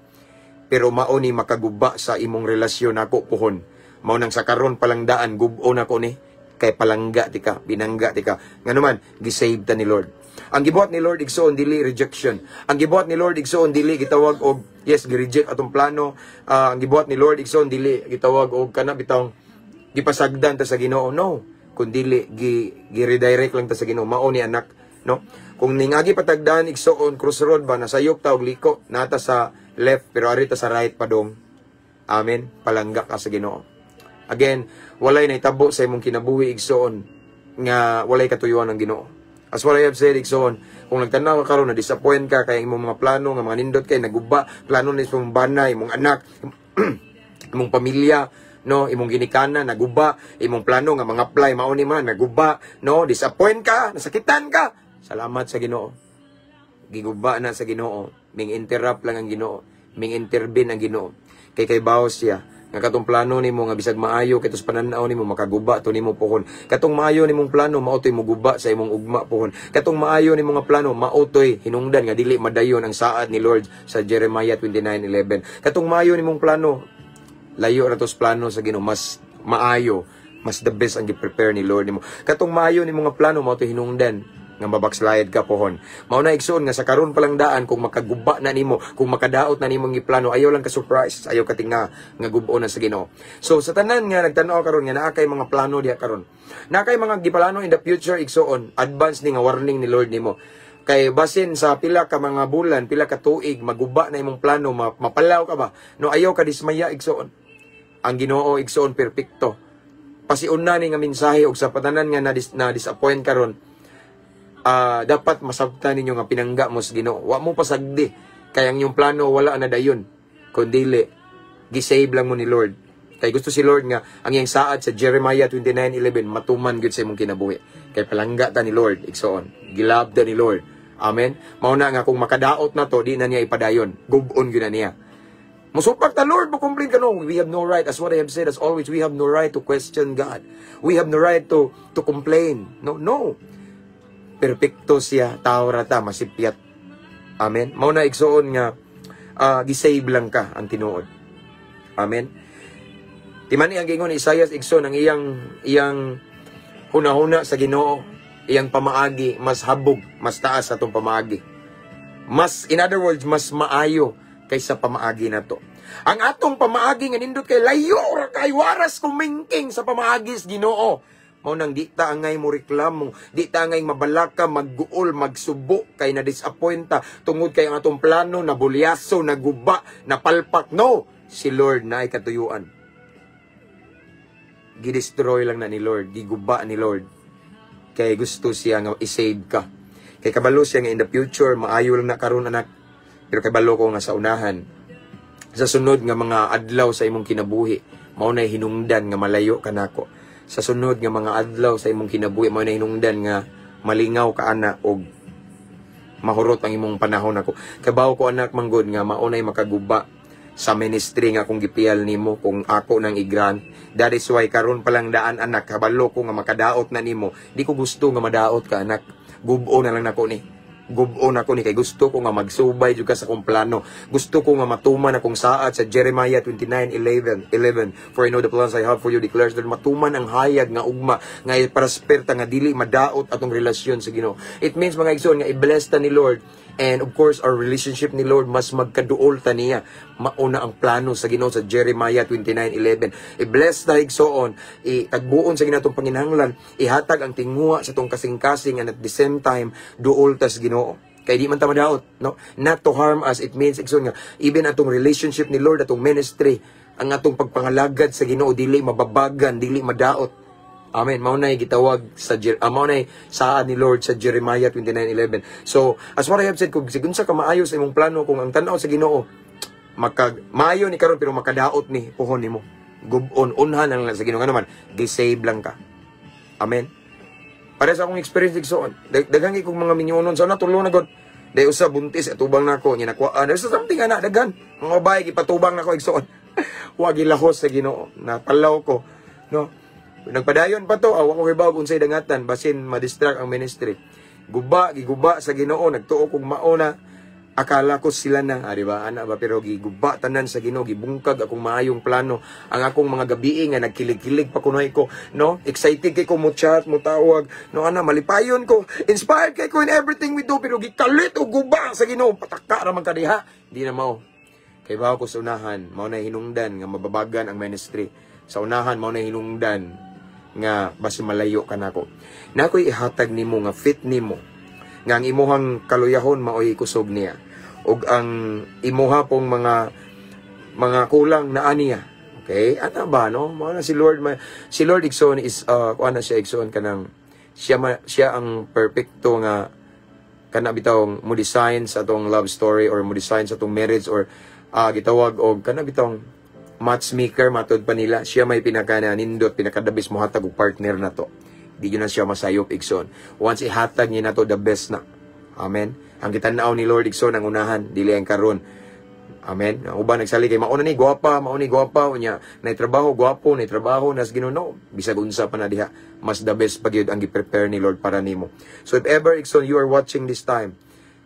pero mao ni makaguba sa imong relasyon nako puhon. Mao nang sa karon palang daan gubo nako ni kay palangga tika, binangga tika. Ngano man gisave ta ni Lord. Ang gibuhat ni Lord, igsoon, dili rejection. Ang gibuhat ni Lord, igsoon, dili gitawag og yes, gi-reject atong plano. Ang gibuhat ni Lord, igsoon, dili gitawag og kana bitawng gipasagdan ta sa Ginoo. No, kun dili gi redirect lang ta sa Ginoo. Mao ni, anak, no? Kung ningagi patagdan, igsoon, crossroad ba, nasayop ta og liko, nata sa left pero ari ta sa right padong. Amen. Palangga ka sa Ginoo. Again, walay nahitabo sa imong kinabuhi, igsoon, nga walay katuyuan ng Ginoo. As what I have said, igsoon, kung nagtanaw ka karon na disappoint ka kay imong mga plano nga mga nindot kay naguba, plano ni imong bana, imong anak, imong pamilya, no, imong ginikanan naguba, imong plano nga mga apply mao ni man naguba, no, disappoint ka, nasakitan ka. Salamat sa Ginoo. Giguba na sa Ginoo, ming interrupt lang ang Ginoo, ming intervene ang Ginoo. Kay baos siya nga katong plano nimo nga bisag maayo kay sa pananaw nimo, makaguba to nimo pohon. Katong maayo nimong plano, mao toy muguba sa imong ugma pohon. Katong maayo nimo nga plano, mao toy hinungdan nga dili madayon ang saad ni Lord sa Jeremiah 29:11. Katong maayo nimong plano, layo ra to sa plano sa Ginoo. Mas maayo, mas the best ang gi-prepare ni Lord nimo. Katong maayo nimo nga plano, mao toy hinungdan nga mabackslide ka pohon. Mao na, igsoon, nga sa karon pa lang daan, kung makaguba na nimo, kung makadaot na nimo ang plano, ayaw lang ka surprise, ayaw ka tinga nga gubo na sa Ginoo. So sa tanan nga nagtan-aw karon nga naa kay mga plano diha karon. Naa kay mga giplano in the future, igsoon, advance ni nga warning ni Lord nimo. Kay basin sa pila ka mga bulan, pila ka tuig, maguba na imong plano, mapalaw ka ba? No, ayaw ka dismaya, igsoon. Ang Ginoo, igsoon, perpekto. Pasiun na ni nga mensahe og sa patanan nga na disappoint karon, dapat masabtan ninyo nga pinangga mo sa Ginoo. Wa mo pasagdi kay ang inyong plano wala na dayon. Kundili gisave lang mo ni Lord. Kay gusto si Lord nga ang iyang saad sa Jeremiah 29:11 matuman gyud sa imong kinabuhi. Kay palangga ta ni Lord, igsoon. Gilove ta ni Lord. Amen. Mao na nga kung makadaot na to, di na niya ipadayon. Gub-on gyud na niya. Musupak ta, "Lord, mo complain ka." No. We have no right. As what I have said, as always, we have no right to question God. We have no right to complain. No. Perpekto siya, tao ra ta, masipyat. Amen. Mao na, igsoon, nga gisave lang ka ang tinuod. Amen. Timani ang gingon ni Isaias, igsoon, ang iyang iyang hunahuna sa Ginoo, iyang pamaagi mas habog, mas taas sa atong pamaagi. Mas, in other words, mas maayo kaysa pamaagi nato. Ang atong pamaagi nga nindot kay layo ra kay waras kumingking sa pamaagi sa Ginoo. Mao nang di ta angay mo reklamo, di ta angay mabalaka, magguol, magsubo kay na disappoint ta tungod kay ang atong plano na bulyaso, naguba, napalpak. No, si Lord na ay katuyuan. Gidestroy lang na ni Lord, giguba ni Lord. Kay gusto siya nga i-save ka. Kay kabalo siya nga in the future, maayo lang na karon, anak. Pero kabalo ko nga sa unahan, sa sunod nga mga adlaw sa imong kinabuhi, mao na hinungdan nga malayo ka nako. Sa sunod nga mga adlaw sa imong kinabuhi, mao na hinungdan nga malingaw ka ana og mahurot ang imong panahon nako. Kabaw ko, anak, manggod nga mao nay makaguba sa ministry nga kung gipiyal nimo kung ako nang i-grant. That is why karon pa lang daan, anak, kabalo ko nga makadaot na nimo. Di ko gusto nga madaot ka, anak. Gubo na lang nako ni. Gub-on ako ni kay gusto ko nga magsubay jud ka sa akong plano. Gusto ko nga matuman akong saad sa Jeremiah 29:11. 11. "For I know the plans I have for you, declares the Lord." Matuman ang hayag nga ugma nga i-prosper ta, nga dili madaot atong relasyon sa Ginoo. It means, mga igsoon, nga i-bless ta ni Lord. And of course, our relationship ni Lord, mas magkaduol ta niya. Mauna ang plano sa Ginoo sa Jeremiah 29:11. I-bless ta, igsoon, itagbuon sa Ginoo atong panginahanglan, ihatag ang tinguha sa atong kasing-kasing, and at the same time, duol ta sa Ginoo. Kay di man ta madaot, no? Not to harm us, it means, igsoon, nga even atong relationship ni Lord, atong ministry, ang atong pagpangalagad sa Ginoo dili mababagan, dili madaot. Amen. Mao nay gitawag sa mao nay saad ni Lord sa Jeremiah 29:11. So, as what I have said, kung sigun sa kamaayo sa imong plano, kung ang tan-aw sa Ginoo makag maayo ni karon pero makadaot ni puhon nimo. Gubon, unhan lang sa Ginoo, naman, gi-save lang ka. Amen. Para sa akong experience, igsoon. Daghan kay kong mga minyonon sa na tulo na god. Day usa buntis atubang nako nya nakuhaan. There's something ana daghan. Mga babae gipatubang nako, igsoon. Wa gilahos sa Ginoo. Napalaw ko, no? Nagpadayon pa to, awa ko hibaw unsay dangatan basin ma-distract ang ministry. Guba, giguba sa Ginoo, nagtuo kog mao na, akala ko sila na, ah, di ba? Ana ba, pero giguba tanan sa Ginoo, gibungkag akong maayong plano, ang akong mga gabii nga nagkilig-kilig pa kunoy ko, no? Excited kay ko mo chat, mo tawag, no, ana malipayon ko, inspired kay ko in everything we do, pero gikalit og guba sa Ginoo, pataka ra man kadiha. Di na mao. Kay bawo ko sa unahan, mao na hinungdan nga mababagan ang ministry. Sa unahan, mao na hinungdan nga basi malayo ka nako. Na ako'y ihatag nimo nga fit nimo nga ang imuhang kaluyahon maoy kusog niya ug ang imuha pong mga kulang na aniya. Okay? Ana ba, no? Mao na si Lord ma, si Lord, igsoon, is kuan na siya, igsoon, kanang siya ma, siya ang perfecto nga kana bitawng mo design sa atong love story or mo design sa atong marriage or gitawag og kana bitawng matchmaker matod pa nila. Siya may pinaka nindot, pinakadabis mo hatag og partner na to. Di yun na siya masayop, igsoon. Once ihatag niya na to, the best na. Amen. Ang gitan-aw ni Lord, igsoon, ang unahan, dili ang karon. Amen. Ang uban nagsali kay mauna ni gwapa, mauna ni gwapa unya, nay trabaho gwapo, nay trabaho nas Ginoo. Bisag unsa pa na diha, mas the best pa gyud ang gi-prepare ni Lord para nimo. So if ever, igsoon, you are watching this time,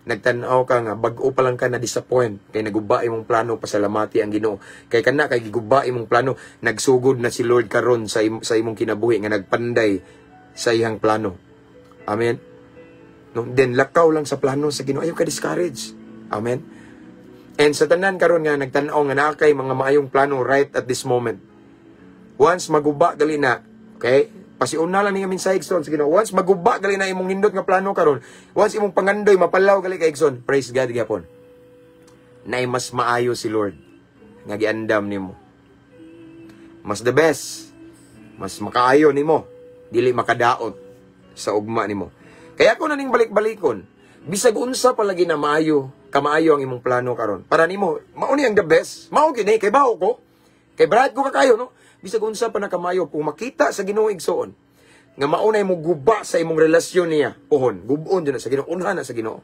nagtan-aw ka nga bag-o pa lang ka na disappoint kay naguba imong plano, pasalamati ang Ginoo kay kana kay giguba imong plano, nagsugod na si Lord karon sa imong kinabuhi nga nagpanday sa iyang plano. Amen, no? Then lakaw lang sa plano sa Ginoo, ayaw ka discourage. Amen. And sa tanan karon nga nagtan-aw nga naa kay mga maayong plano right at this moment, once maguba gali na, okay? Pasiuna lang ni nga mensahe, igsoon, sa Ginoo. Once maguba gali na imong nindot nga plano karon, once imong pangandoy mapalaw gali ka, igsoon, praise God gyapon. Nay mas maayo si Lord nga giandam nimo. Mas the best. Mas makaayo nimo. Dili makadaot sa ugma nimo. Kaya ko na ning balik-balikon. Bisag unsa palagi na maayo, kamaayo ang imong plano karon. Para nimo, mao ni ang the best. Mao gini kay bawo ko. Kay bright ko kakayo, no? Bisag unsa pa na kamayo, kung makita sa Ginoo, igsoon, nga maunay mo guba sa imong relasyon niya, pohon, gubon dyan na sa Ginoo, unhan na sa Ginoo.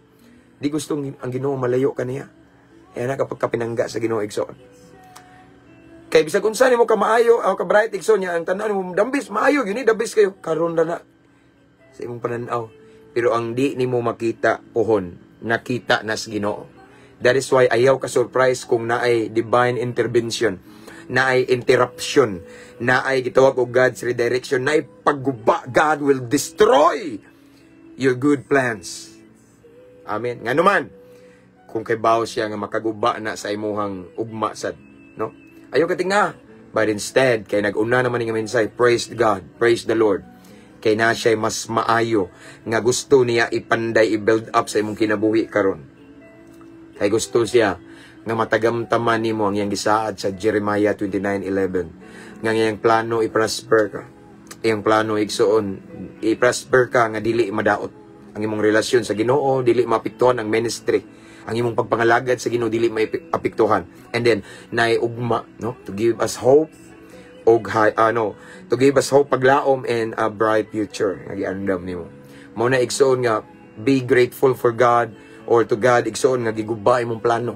Di gustong ang Ginoo malayo ka niya. Kaya na kapag kapinangga sa Ginoo, igsoon. Kay bisag unsa nimo ka maayo o ka bright, igsoon niya, ang tan-aw nimo dambis maayo gyud ni, the best kayo karon ra na sa imong pananaw. Pero ang di nimo makita pohon, nakita na sa Ginoo. That is why ayaw ka surprise kung naay divine intervention, naay interruption, naay gitawag og God's redirection, naay pagguba. God will destroy your good plans. Amen. Nga naman, kung kay bawo siya nga makaguba na sa imuhang ugma sad, no? Ayaw ka tinga. But instead, kay nag-una naman nga mensahe, praise God, praise the Lord. Kay na siya mas maayo nga gusto niya ipanday, i-build up sa imong kinabuhi karon. Kay gusto siya nga matagamtaman nimo ang iyang gisaad sa Jeremiah 29:11. Nga ang iyang plano, i-prosper ka. Iyang plano, igsoon, i-prosper ka nga dili madaot ang imong relasyon sa Ginoo, dili maapektuhan ang ministry. Ang imong pagpangalagad sa Ginoo dili maapektuhan. And then naay ugma, no, to give us hope og ano, to give us hope, paglaom and a bright future nga giandam nimo. Mao na, igsoon, nga be grateful for God or to God, igsoon, nga giguba imong plano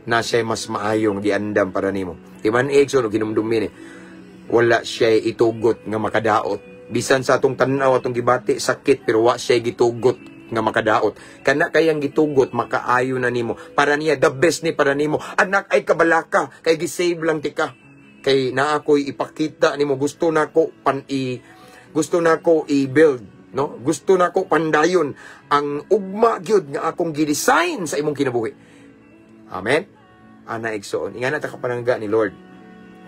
na siya mas maayong giandam para nimo. Timan, igsoon, og hinumdumi ni wala siya itugot nga makadaot. Bisan sa atong tan-aw, atong gibati sakit, pero wa siya gitugot. nga makadaot. Kana kayang gitugot, makaayo na nimo. Para niya, the best ni para nimo. Anak, ay kabalaka, kay gisave lang tika. Kay naa ko'y ipakita nimo, gusto nako i-build, no? Gusto nako pandayon ang ugma gyud nga akong gi-design sa imong kinabuhi. Amen. Ana, igsoon. Ingana ta ka panangga ni Lord.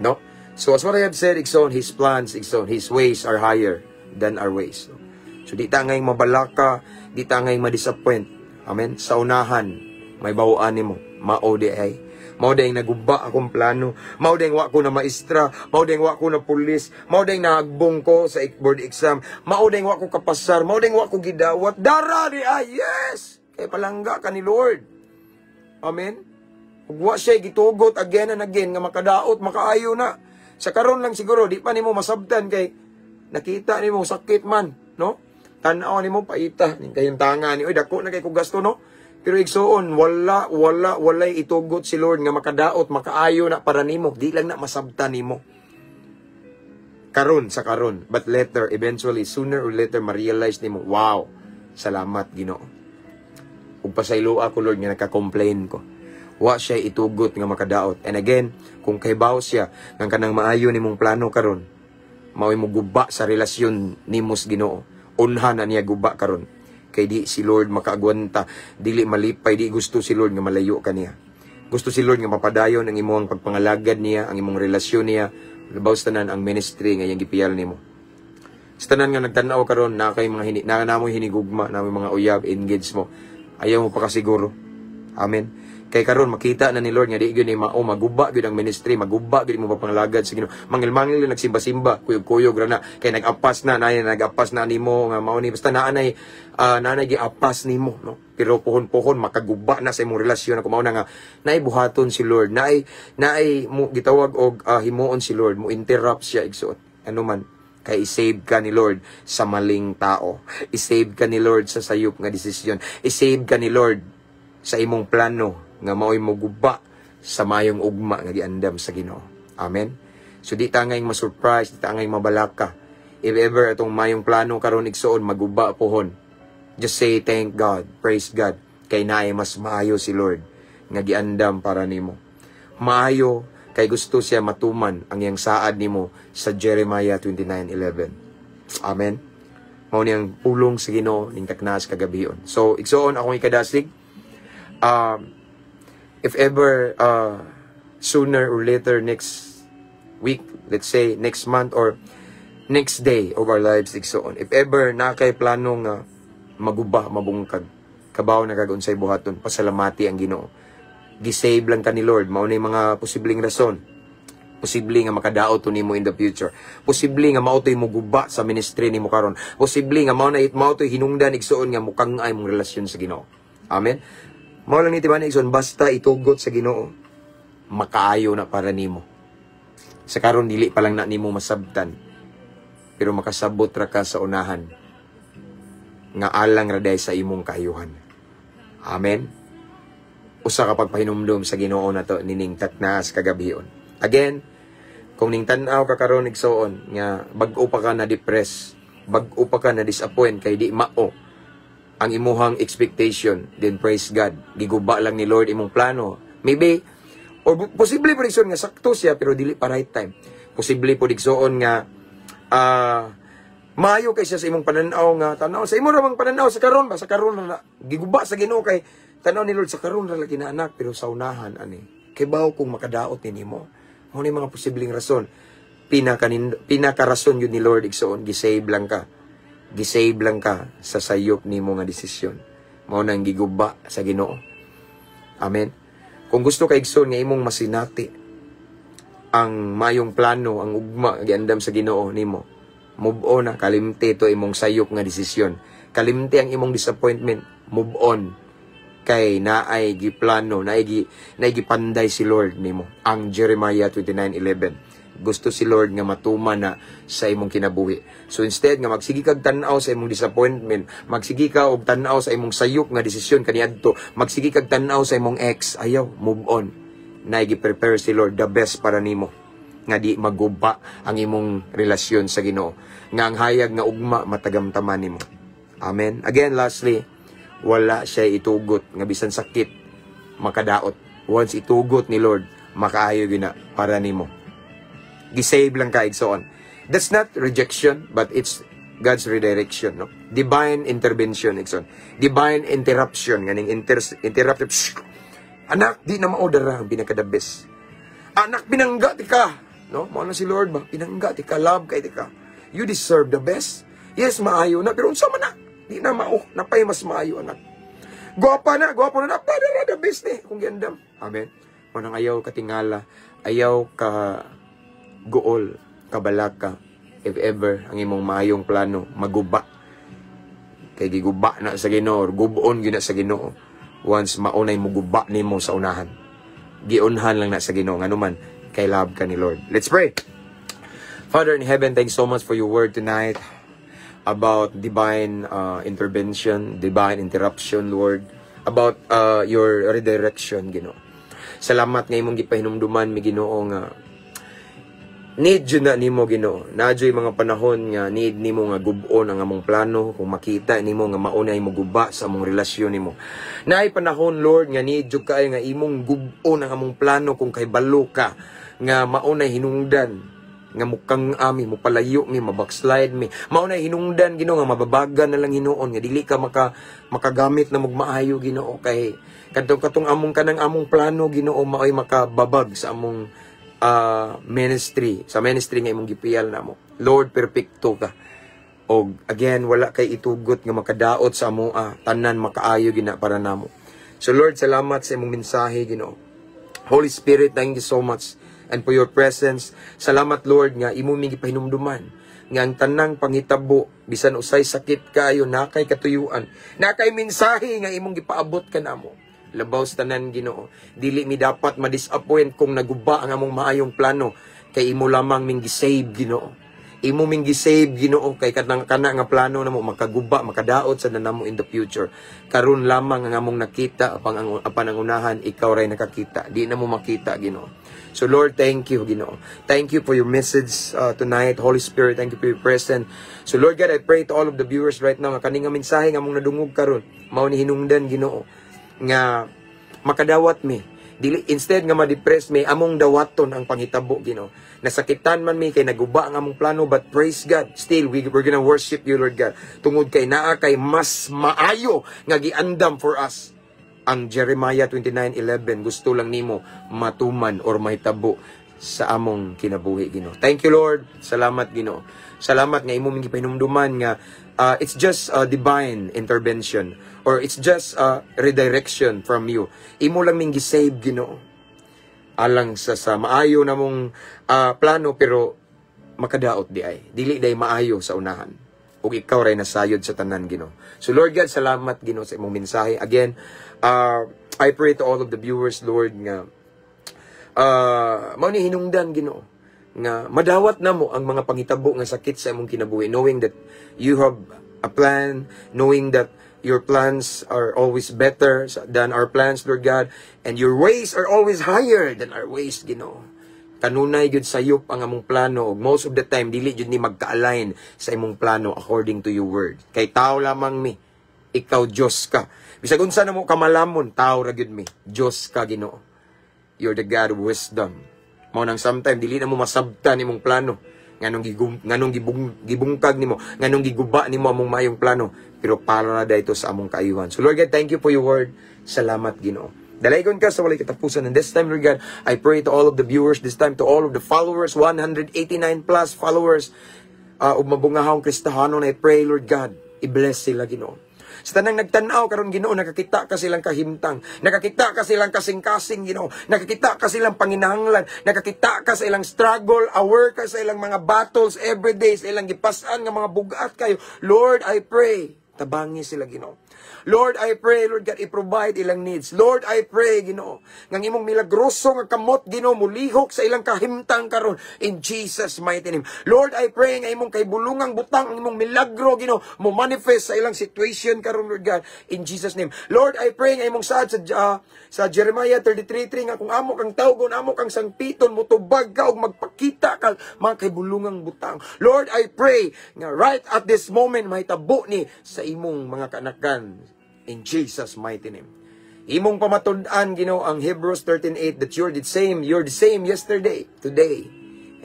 No? So as what I have said, igsoon, His plans, igsoon, His ways are higher than our ways. No? So di ta ngayong mabalaka, di ta ngayong ma-disappoint. Amen. Sa unahan, may bawaan nimo, mao di ay. Mao di ay naguba akong plano. Mao di ay wa ko na maestra. Mao di ay wa ko na pulis. Mao di ay nahagbong ko sa board exam. Mao di ay wa ko kapasar. Mao di ay wa ko gidawat. Dara di ay, yes! Kay palangga ka ni Lord. Amen? Ug wa siya gitugot again and again nga makadaot, makaayo na. Sa karon lang siguro, di pa nimo masabtan kay nakita nimo sakit man, no? Tan-aw nimo paita ning kayong tanga ni, oy, dako na kay kog gasto, no? Pero igsuon, wala wala walay itugot si Lord nga makadaot, makaayo na para nimo, di lang na masabtan nimo. Karon sa karon, but later, eventually, sooner or later, ma-realize nimo, "Wow, salamat, Ginoo. Ug pasayloa ko, Lord, nga nagka-complain ko." Wa siya itugot nga makadaot. And again, kung kahibaw siya nga kanang maayo nimong plano karon, mao'y mo guba sa relasyon nimo sa Ginoo. Unhan na niya guba karon. Kay di si Lord makaagwanta, dili malipay, di gusto si Lord nga malayo ka niya. Gusto si Lord nga mapadayon ang imong pagpangalagad niya, ang imong relasyon niya, labaw sa tanan ang ministry nga iyang gipiyal nimo. Sa tanan nga nagtan-aw karon na kay mga hini, na namoy hinigugma, namoy mga uyab, engage mo. Ayaw mo pa kasiguro. Amen. Kay karon makita na ni Lord nga di gyud ni mao, maguba gyud ang ministry, maguba gyud mo papangalagad sa Ginoo. Mangil-mangil nagsimba-simba, kuyog-kuyog ra na kay nag-apas na, nay nag-apas na nimo nga mao ni basta naanay giapas nimo, no? Pero pohon-pohon makaguba na sa imong relasyon ako, mao na nga naay buhaton si Lord, naay naay mo gitawag og himuon si Lord, mo interrupt siya, igsuon. Ano man kay i-save ka ni Lord sa maling tao. I-save ka ni Lord sa sayop nga desisyon. I-save ka ni Lord sa imong plano nga mao'y moguba sa mayong ugma nga giandam sa Ginoo. Amen. So di ta ngayong ma-surprise, di ta ngayong mabalaka. If ever atong mayong plano karon, igsuon, maguba pohon. Just say thank God, praise God, kay naay mas maayo si Lord nga giandam para nimo. Maayo kay gusto siya matuman ang iyang saad nimo sa Jeremiah 29:11. Amen. Mao niyang pulong sa Ginoo ning taknas kagabion. So igsuon, akong ikadasig, if ever sooner or later, next week, let's say next month or next day of our lives, igsuon, if ever na kay plano nga maguba, mabungkag, kabaw na kag unsay buhaton, pasalamati ang Ginoo. Gisave lang ka ni Lord. Mao na yung mga posibleng rason. Posible nga makadaot to nimo in the future. Posible nga mao to'y muguba sa ministry nimo karon. Posible nga mao na mao to'y hinungdan, igsuon, nga mukang ay mong relasyon sa Ginoo. Amen. Mao lang ni timan, igsoon, basta itugot sa Ginoo, makaayo na para nimo. Sa karon dili pa lang na nimo masabtan. Pero makasabot ra ka sa unahan nga alang ra day sa imong kaayuhan. Amen. Usa ka pagpahinumdom sa Ginoo na to nining taknas kagabion. Again, kung ning tan-aw ka karon, igsuon, nga bag-o pa ka na depress, bag-o pa ka na disappoint kay di mao ang imuhang expectation, then praise God. Giguba lang ni Lord imong plano. Maybe or posible po, igsoon, nga sakto siya pero dili pa right time. Posible po, igsuon, nga maayo kay siya sa imong pananaw nga tanaw sa imo ra bang pananaw sa karon ba, sa karon na giguba sa Ginoo kay tanaw ni Lord sa karon ra lagi na, anak, pero sa unahan ani kay bawo kung makadaot ni nimo. Mao ni mga posibleng rason. Pinakarason yun ni Lord, igsuon, gisave lang ka. Gisave lang ka sa sayop nimo nga desisyon. Mao nang giguba sa Ginoo. Amen. Kung gusto ka, igsoon, nga imong masinati ang mayong plano, ang ugma giandam sa Ginoo nimo, move on na, kalimti to imong sayop nga desisyon. Kalimti ang imong disappointment, move on. Kay naay giplano, naay gipanday si Lord nimo. Ang Jeremiah 29:11. Gusto si Lord nga matuman na sa imong kinabuhi. So instead nga magsige kag tan-aw sa imong disappointment, magsige ka og tan-aw sa imong sayop nga desisyon kaniadto, magsige kag tan-aw sa imong ex, ayaw, move on. Naay gi-prepare si Lord the best para nimo nga di maguba ang imong relasyon sa Ginoo, nga ang hayag nga ugma matagamtaman nimo. Amen. Again, lastly, Wala siya itugot nga bisan sakit makadaot. Once itugot ni Lord, makaayo gina para nimo. Gisave lang ka, igsoon. That's not rejection, but it's God's redirection, no? Divine intervention, igsoon. Divine interruption, ganing interruptive. Shh! Anak, di na mao dara ang pinaka the best. Anak, pinangga ti ka. No? Mao na si Lord ba? Pinangga ti ka, love kay ti ka. You deserve the best. Yes, maayo na, pero unsa man na? Di na mao, napay mas maayo, anak. Gwapa na, gwapo na, napay na the best ni kung giandam. Amen. Mao nang ayaw katingala, ayaw ka guol, kabalaka, if ever ang imong maayong plano maguba. Kay giguba na sa Ginoo, or gubon gyud na sa Ginoo. Once maunay muguba nimo sa unahan. Giunhan lang na sa Ginoo nganuman kay love ka ni Lord. Let's pray. Father in heaven, thanks so much for your word tonight about divine intervention, divine interruption, Lord, about your redirection, Ginoo. Salamat nga imong gipahinumduman mi, Ginoo, nga need jud na nimo, Ginoo. Naa juy mga panahon nga need nimo nga gub-on ang among plano kung makita nimo nga maunay mo guba sa among relasyon nimo. Naay panahon, Lord, nga need jud kaayo nga imong gub-on ang among plano kung kay balo ka nga maunay hinungdan nga mukang ami, mupalayo mi, mabackslide mi. Mao na hinungdan, Ginoo, nga mababagan na lang hinuon nga dili ka makagamit na mugmaayo, Ginoo, kay kadtong katong among kanang among plano, Ginoo, maoy makababag sa among ministry, sa ministry nga imong gipiyal namo. Lord, perpekto ka. Og again, wala kay itugot nga makadaot sa amoa, tanan makaayo gina para namo. So Lord, salamat sa imong mensahe, Ginoo. Holy Spirit, thank you so much and for your presence. Salamat, Lord, nga imo mi gipahinumduman nga ang tanang panghitabo, bisan usay sakit kaayo, nakay katuyuan, nakay mensahe nga imong gipaabot kanamo. Labaw sa tanan, Ginoo, dili mi dapat ma-disappoint kung naguba ang among maayong plano kay imo lamang ming gisave, Ginoo. Imo ming gisave, Ginoo, kay kanang kana nga plano namo makaguba, makadaot sa namo in the future. Karon lamang ang among nakita apan ang unahan, ikaw ray nakakita. Di na mo makita, Ginoo. So Lord, thank you, Ginoo. Thank you for your message tonight. Holy Spirit, thank you for your presence. So Lord God, I pray to all of the viewers right now nga kani nga mensahe nga among nadungog karon, mao ni hinungdan, Ginoo, nga makadawat mi. Dili, instead nga ma-depress mi, among dawaton ang panghitabo, Ginoo. Nasakitan man mi kay naguba ang among plano, but praise God, still we're gonna worship you, Lord God. Tungod kay naa kay mas maayo nga giandam for us. Ang Jeremiah 29:11 gusto lang nimo matuman or mahitabo sa among kinabuhi, Ginoo. Thank you, Lord. Salamat, Ginoo. Salamat nga imo ming gipahinumduman nga it's just a divine intervention or it's just a redirection from you. Imo lang ming gisave, Ginoo. Alang sa maayo namong plano, pero makadaot di ay. Dili day maayo sa unahan. Ug ikaw ray nasayod sa tanan, Ginoo. So Lord God, salamat, Ginoo, sa imong mensahe. Again, I pray to all of the viewers, Lord, nga mao ni hinungdan, Ginoo, nga madawat namo ang mga panghitabo nga sakit sa imong kinabuhi, knowing that you have a plan, knowing that your plans are always better than our plans, Lord God, and your ways are always higher than our ways, Ginoo. Kanunay gyud sayop ang among plano ug most of the time dili jud ni magka-align sa imong plano according to your word. Kay tao lamang mi, ikaw Dios ka. Bisag unsa namo kamalamon, tao ra gyud mi. Dios ka, Ginoo. You're the God of wisdom. Mao nang sometime dili na mo masabtan imong plano. Nganong gibungkag nimo, nganong giguba nimo among maayong plano, pero para na ito sa among kaayuhan. So Lord God, thank you for your word. Salamat, Ginoo. Dalaygon ka sa walay katapusan. And this time, Lord God, I pray to all of the viewers, this time to all of the followers, 189 plus followers, ug mabungahong Kristahano, I pray, Lord God, i-bless sila, Ginoo. Sa tanang nagtanaw karon, Ginoo, nakakita ka silang kahimtang, nakakita ka silang kasing-kasing, Ginoo, nakakita ka silang panginahanglan, nakakita ka sa ilang struggle, aware ka sa ilang mga battles every day, sa ilang gipasan nga mga bugat kayo. Lord, I pray, tabangi sila, Ginoo. Lord, I pray, Lord God, i-provide ilang needs. Lord, I pray, Ginoo, nga imong milagroso nga kamot, Ginoo, mulihok sa ilang kahimtang karon in Jesus' mighty name. Lord, I pray nga imong kahibulungang butang, ang imong milagro, Ginoo, mo manifest sa ilang situation karon, Lord God, in Jesus' name. Lord, I pray nga imong saad sa Jeremiah 33:3 nga kung amo kang tawgon, amo kang sangpiton, mutubag ka ug magpakita ka mga kahibulungang butang. Lord, I pray nga right at this moment mahitabo ni sa imong mga kanakan. In Jesus' mighty name. Imong pamatud-an, Ginoo, ang Hebrews 13:8, that you're the same yesterday, today,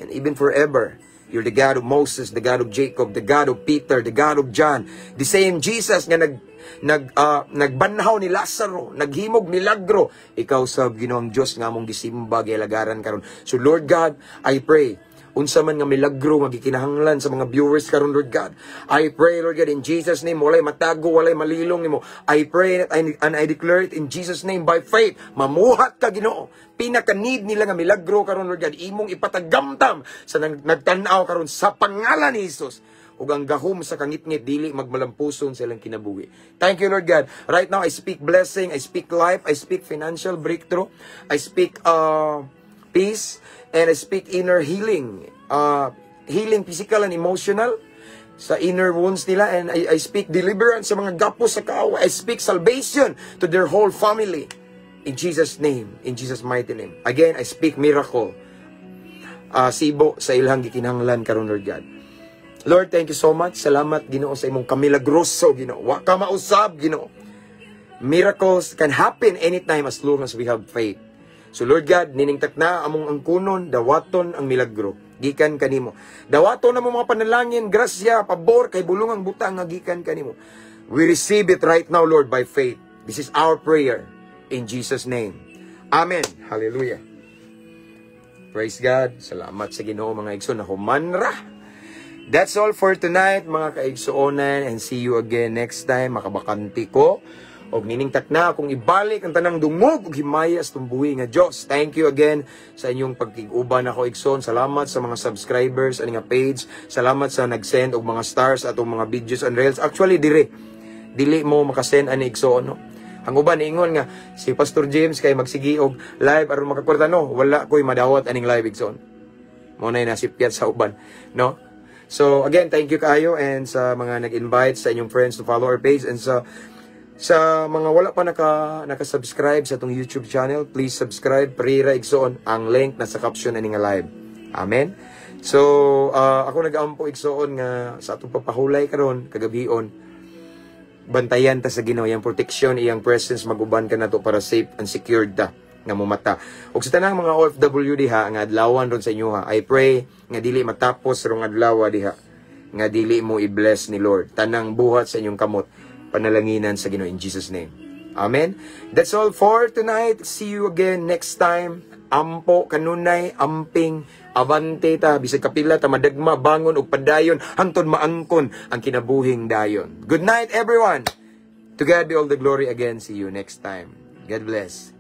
and even forever. You're the God of Moses, the God of Jacob, the God of Peter, the God of John. The same Jesus nga nag nag nagbanhaw ni Lazaro, naghimog milagro. Ikaw sa Ginoong Dios nga among gisimba, gialagaran karon. So Lord God, I pray unsa man nga milagro nga gikinahanglan sa mga viewers karon, Lord God. I pray, Lord God, in Jesus' name, walay matago, walay malilong nimo. I pray and I declare it in Jesus' name by faith. Mamuhat ka, Ginoo. Pinaka-need nila nga milagro karon, Lord God, imong ipatagamtam sa nagtan-aw karon sa pangalan ni Jesus ug ang gahom sa kangitngit dili magmalampuson sa ilang kinabuhi. Thank you, Lord God. Right now, I speak blessing, I speak life, I speak financial breakthrough, I speak peace, and I speak inner healing. Healing physical and emotional sa inner wounds nila, and I speak deliverance sa mga gapos sa kaaway. I speak salvation to their whole family. In Jesus' name, in Jesus' mighty name. Again, I speak miracle. Sibo sa ilang gikinahanglan karon, Lord God. Lord, thank you so much. Salamat, Ginoo, sa imong kamilagroso, Ginoo. Wa ka mausab, Ginoo. Miracles can happen anytime as long as we have faith. So Lord God, nining takna among angkunon, dawaton ang milagro gikan kanimo. Dawaton na mo mga panalangin, grasya, pabor kay bulong ang butang nga gikan kanimo. We receive it right now, Lord, by faith. This is our prayer in Jesus' name. Amen. Hallelujah. Praise God. Salamat sa Ginoo, mga igsoon. Nahuman ra. That's all for tonight, mga kaigsuonan, and see you again next time. Makabakanti ko. Og nining takna akong ibalik ang tanang dungog ug himaya sa tumbuhi nga Dios. Thank you again sa inyong pagkig-uban ako, igsoon. Salamat sa mga subscribers ani nga page. Salamat sa nag-send og mga stars atong mga videos and reels. Actually, dire dili mo makasend ani, igsoon, no. Ang uban ingon nga si Pastor James kay magsigi og live aron makakwarta, no. Wala ko'y madawat aning live, igsoon. Mo na nasipyat sa uban, no? So again, thank you kaayo and sa mga nag-invite sa inyong friends to follow our page and sa mga wala pa naka-subscribe sa atong YouTube channel, please subscribe. Prira, igsoon, ang link nasa caption ani nga live. Amen. So, ako nag-ampo, igsoon, nga sa atong papahulay karon kagabion, bantayan ta sa Ginoo, iyang protection, iyang presence maguban ka nato para safe and secured ta nga mumata. Ug sa tanang mga OFW diha nga adlawan ron sa inyo ha, I pray nga dili matapos rong adlaw diha nga dili mo i-bless ni Lord. Tanang buhat sa inyong kamot, panalanginan sa Ginoo in Jesus' name. Amen. That's all for tonight. See you again next time. Ampo kanunay, amping, abante ta, bisag kapila ta madagma, bangon ug padayon hangtod maangkon ang kinabuhing dayon. Good night, everyone. To God be all the glory again. See you next time. God bless.